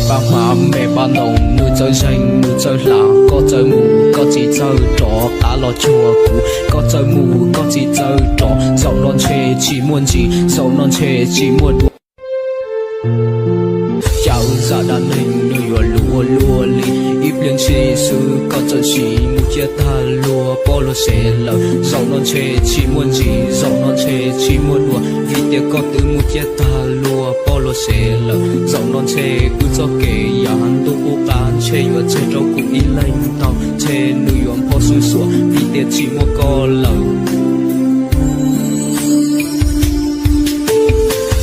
Paj hmab me paj ntoo, nws txawj zeeg nws txawj hla, koj txawj mus koj tsis txawj rov qab los cuag kuv, koj txawj mus koj tsis txawj rov, zaum no ntshe tsis muaj ntsis, zaum no ntshe tsis muaj dua. Cas wb zaj dab neeg nws yuav luaj luaj li, ib pliag ntshis xwb koj txawm sim mus ciaj tag luag poj luag sev lawm, zaum no ntshe tsis muaj ntsis, zaum no ntshe tsis muaj dua, vim tias koj twb mus ciaj tag luag poj luag sev lawm, zaum no ntshe wb txoj kev yav ntuj qub qab ntshe yuav tseg rau kuv ib leeg ntau, ntshe nws yuav npho xwb xuav vim tias tsis muaj koj lawm.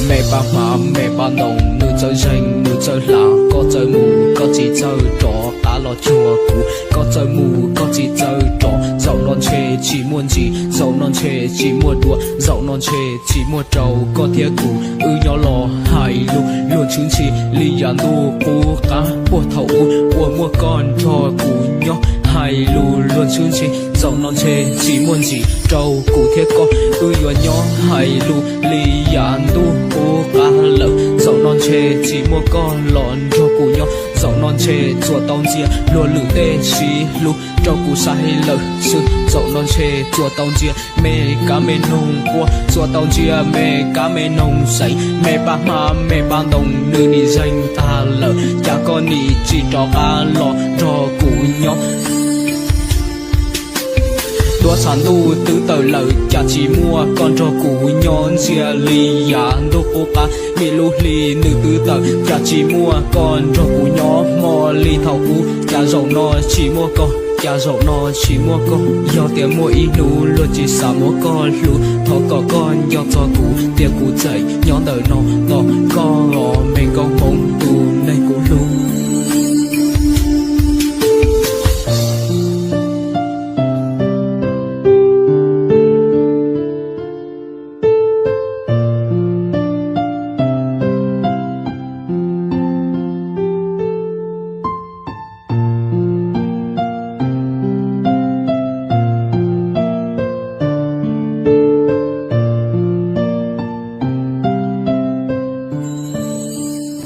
Me paj hmab me paj ntoo, nws txawj zeeg nws txawj hla, koj txawj mus koj tsis txawj rov qab los cuag kuv, koj txawj mus koj tsis txawj rov, zaum no ntshe tsis muaj ntsis, zaum no ntshe tsis muaj dua, zaum no ntshe tsis muaj rau koj thiab kuv wb nyob los hais lus luag ntxhi ntxhi li yav ntuj qub qab puag thaum ub uas muaj koj nrog kuv nyob, hais lus luag ntxhi ntxhi, zaum no ntshe tsis muaj ntsis rau kuv thiab koj wb yuav nyob, hais lus li yav ntuj qub qab lawm, zaum no ntshe tsis muaj koj los nrog kuv nyob, zaum no ntshe tsuas tau ntxias luag lwm tej sib hlub rau kuv saib lawm xwb, zaum no ntshe tsuas tau ntxias me kab me noog quaj, tsuas tau ntxias me kab me noog xeev, me paj hmab me paj ntoo nws nim zeeg tag lawm, cas koj nim tsis rov qab los nrog kuv nyob. Duab txham ntuj twb tawm lawm cas tsis muaj koj nrog kuv nyob, ntxias li yav ntuj qub qab, me lub hli nws twb tawm cas tsis muaj koj nrog kuv nyob, hmo li thaum ub cas zaum no tsis muaj koj, cas zaum no tsis muaj koj, yog tias muaj ib hnub luag tsis xav muab koj hlub, thov kom koj nco txog kuv tias kuv tseem nyob ntawm no tos koj os me nkauj.